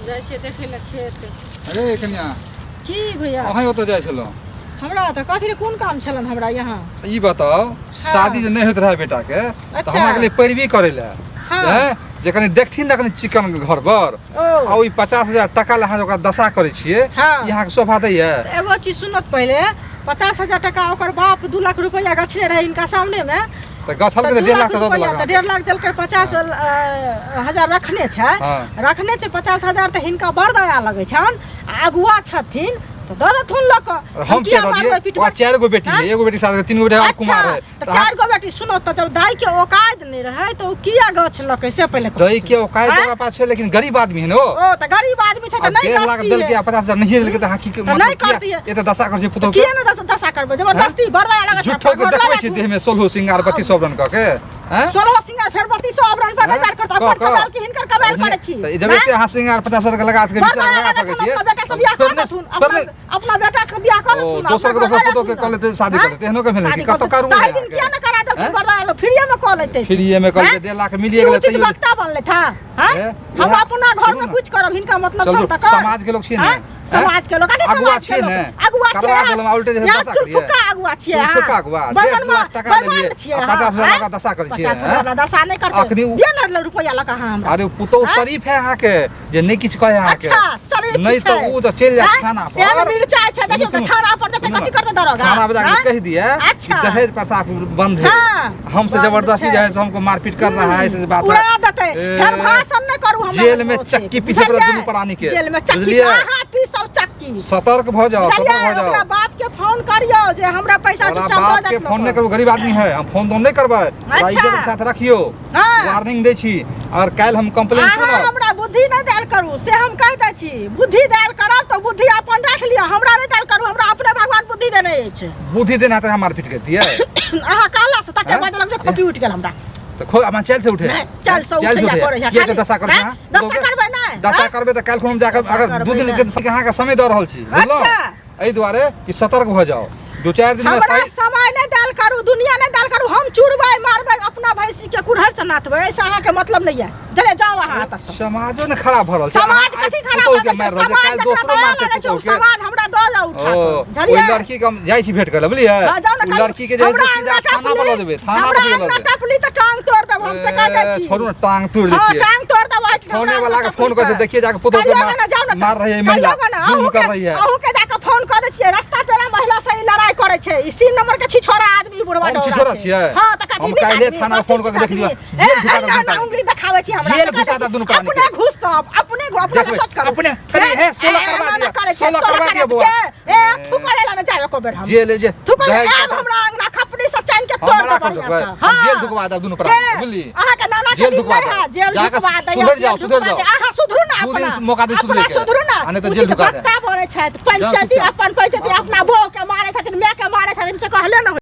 जाइ छियै देखै लए खेत। अरे कनिया। की भैया? अहाँ ओतऽ जाइ छलहुँ? हमरा तऽ कथी रे, कोन काम छलन हमरा यहाँ? ई बताउ, शादी जे नहि होइत रहै बेटाके तऽ हमरा गेलै पैरवी करै लए। हैं, जे कनि देखथिन ने कनि चिकन घर पर। ओ। आ ओहि 50,000 टका लए अहाँ जे ओकरा दशा करै छियै, ई अहाँके शोभा दैये? तऽ एगो चीज सुनत पहिले, 50,000 टका ओकर बाप 2 लाख रुपैआ गछने रहै हिनका सामनेमे। तऽ गछल तऽ के 2 1.5 लाख लाख तऽ दऽ रुपैआ देलक तऽ 1.5 लाख देलकै, 50,000 रखने छै। रखने छै 50,000, तऽ हिनका बड़ दया लगै छनि आ अगुआ छथिन तऽ दऽ देथुन लऽ कऽ। हम किया किया दऽ मारबै दियै? पिटबै? ओकरा चारि गो बेटी है, एगो बेटी साथ तीन गो बेटी और कुमार है। तऽ चारि गो बेटी, सुनो तऽ, जब दाई के औकात नहि रहै तऽ ओ किया गछ लकै से पहिले कहू। दाई के औकात आँय? ओकरा पास छै, लेकिन गरीब आदमी है ने ओ। ओ तऽ गरीब आदमी छै आ तऽ नहि 1.5 लाख गछतियै। देलकै आ 50,000 नहिए देलकै तऽ अहाँ की तऽ मतलब नहि किया करतियै। एते दशा करै छै पुतहु के? किया ने दशा करबै? जबरदस्ती बड़ दया लगै छै। झूठो के घर देखबै लऽ छै जाथुन। देह में सोलहो सिंगार बत्ती सब रंग कऽ के, हैं? सोलहो सिंगार फेर बत्ती सौ आभरण पर हैं? विचार करता, कऽ अपन कऽ। कमाल के हिनकर कमाल करै छी। तऽ जब हैं? एते अहाँ सिंगार 50,000 के लगा सकै, बड़ 20,000 दया लगा लगै सकै छै, छियै, अपना बेटा से बियाह कऽ छोड़ने- देथुन, छोड़ने- अपना बेटा के बियाह कऽ ओ, देथुन, दोसर के अपना दोसर घर पुतोह के लऽ कऽ लेतै, शादी कऽ हैं? लेतै, एहनो के भेलै शादी कि कतौ कऽ करू ताहि नहि दिन अहाँके। किया ने करा देलखिन? हैं? बड़ दया फ्रीए में कऽ लेतै। फ्रीए में कऽ लेतै, हैं? 1.5 लाख मिलिए ई गेलै उचित तैयो। वक्ता बनलै था, हैं? हे, हम इएह- अपना घर सुनू में ने। कुछ करब, हिनका मतलब चलू, छल तऽ कर। समाज के लोग छियै ने? हैं? समाज के लोग, अरे अगुआ समाज के छियै लोग। ने? अगुआ छियै करवा अहाँ। देलहुँ, उल्टे जे यहाँ दशा करियै। चुलफुक्का अगुआ छियै अहाँ। चुलफुक्का अगुआ, बैमन 1.5 लाख टका बैमन लेलियै, छियै आ अहाँ, 50,000 हैं? लगा दशा करै छियै, 50,000 हैं? लगा दशा नहि करतै। अखनी उ- दिअ ने रुपैआ लऽ कऽ अहाँ हमरा। अरे पुतोह हैं? शरीफ है अहाँके, जे नहि किछु कहै अहाँके। अच्छा, शरीफ नहि छै। तऽ ओ तऽ चलि जायत हैं? थाना पर। तेहन मिरचाइ छै, देखियौ सुनू, तऽ थाना पर जेतै, सुनू कथी ने। करतै दरोगा? थाना पर जाके हैं? कहि दिए कि दहेज प्रथा बंद है। हमसे बंद जबरदस्ती छै। जो है से हमको मारपीट कर रहा है, ऐसे बात है। उड़ा देतै। ए, फेर भाषण नहि करू हमरा जेल में ओते। चक्की पीसे पड़त बुझलियै? दुनू प्राणी के। जेल में चक्की, बुझलियै? अहाँ पीसब चक्की। सतर्क भऽ जाओ, बुझलियै? सतर्क भऽ जाओ। ओकरा बाप के फोन करियौ जे हमरा पैसा तोरा चुपचाप बाप दऽ के देत। फोन नहि करू, गरीब आदमी है, हम फोन तोन नहि करबै। तोरा इज्जत के साथ रखियो। वार्निंग दै छी, अगर काल्हि हम कंप्लेन अहाँ सुनब। हमरा बुद्धि नहि देल करू से हम कहि दै छी। बुद्धि देल करब तऽ बुद्धि अपन राखि लिअ, हमरा नहि देल करू। हमरा अपने भगवान बुद्धि देने अछि। बुद्धि देना तऽ हम मारपीट कर दिए? अहाँ कहला से तते हैं? बजलक जे खोपी उठि गेल हमरा। तऽ खो अपन चैल से उठे। नहि, चैल से चैल से उठैया उठे। करै है किया खाली। दशा करै हैं? अहाँ? दशा करबै नहि, दशा हैं? करबै तऽ काल्हि खुन हम जाकऽ दशा अगर 2 करबै दिन नहि। के अहाँके समय दऽ रहल छी, बुझलहुँ? एहि दुआरे कि सतर्क भऽ जाउ, 2-4 दिन में हमरा सही। समय नहि देल करू, दुनिया नहि देल करू। हम चुरबै मारबै, अपना भैंसी के कुरहर से नाथबै, ऐसा अहाँके मतलब नहीं है। चले जाओ अहाँ एतऽ से। समाजो ने खराब भऽ रहल छै। समाज अहाँ आइ कथी खराब पुतोहु के भऽ गेल छै? मारि रहल छै, समाज काल्हि जकरा दोसरो दया मारतै लगै छै, ओ पुतोहु के। समाज हमरा दऽ जाउ उठा ओ, कऽ। बुझलियै? ओहि लड़की के हम जाइ छी भेंट करै लए, बुझलियै? हँ, जाउ ने ओ काल्हि। लड़की के जे है से हमरा सीधा अंगना थाना पर लऽ टपली, जेबै, थाना हमरा पर लऽ अंगना जेबै। टपली तऽ टांग तोड़ देब हम, से कहि दै ए, छी। छोड़ू ने, टांग तोड़ि दै हँ, छियै। टांग तोड़ देब ओहिठाम। फोने हमरा वाला के अंगना फोन कऽ टपली देखिए जाके पुतोहु के करियौ ने, जाउ ने तऽ। मार रही है महिला, करियौ ने, जुल्म कर अहूँके- रही है। अहूँके जाके फोन कऽ दै छियै, रस्ता पेरा महिला से ई लड़ाई करै छै। ई तीन नंबर के छिछोरा आदमी ई बुढ़वा हम डौरा छिछोरा छै। छियै? हँ, तऽ कथी हम नीक काल्हिए आदमी, थाना फोन कऽ के देख लियौ। प्रतिष्ठित आदमी। जेल ए, घुसा एना देब एना दुनू। उंगली देखाबै छी हमरा, जेल से कहै घुसा छी, देब दुनू प्राणी अपने के। घुसब, अपने अपने देखबै, सोच करू। अपने, कनी, हे, 16 ए, करवा एना दिअ, करै छै, 16 16 करवा दिअ बौआ। के, ए, थू करै लए ने जाय एको बेर हम। जेल जे थू करै, दहेज आब प्रथा- हमरा अंगना खपड़ी से चानि के तोड़ हमरा देब बढ़िआँ खपड़ी से। हम हँ। जेल ढुकवा देब दुनू प्राणी के, के? बुझली? अहाँके नाना के जेल दिन ढुकवा नहि देब। है, जेल जाके ढुकवा दैया, सुधरि जेल जाउ, सुधरि ढुकवा जाउ। दैया। अहाँ सुधरू ने 2 दिन अपना। मौका दे सुधरे अपना के। सुधरू ने। आ नहि तऽ जेल उचित ढुका देब। वक्ता बनै छथि, पंचायती चुपचाप। अपन पंचायती अपना बहू के मारै छथिन, माय के मारै छथिन, से कहले ने।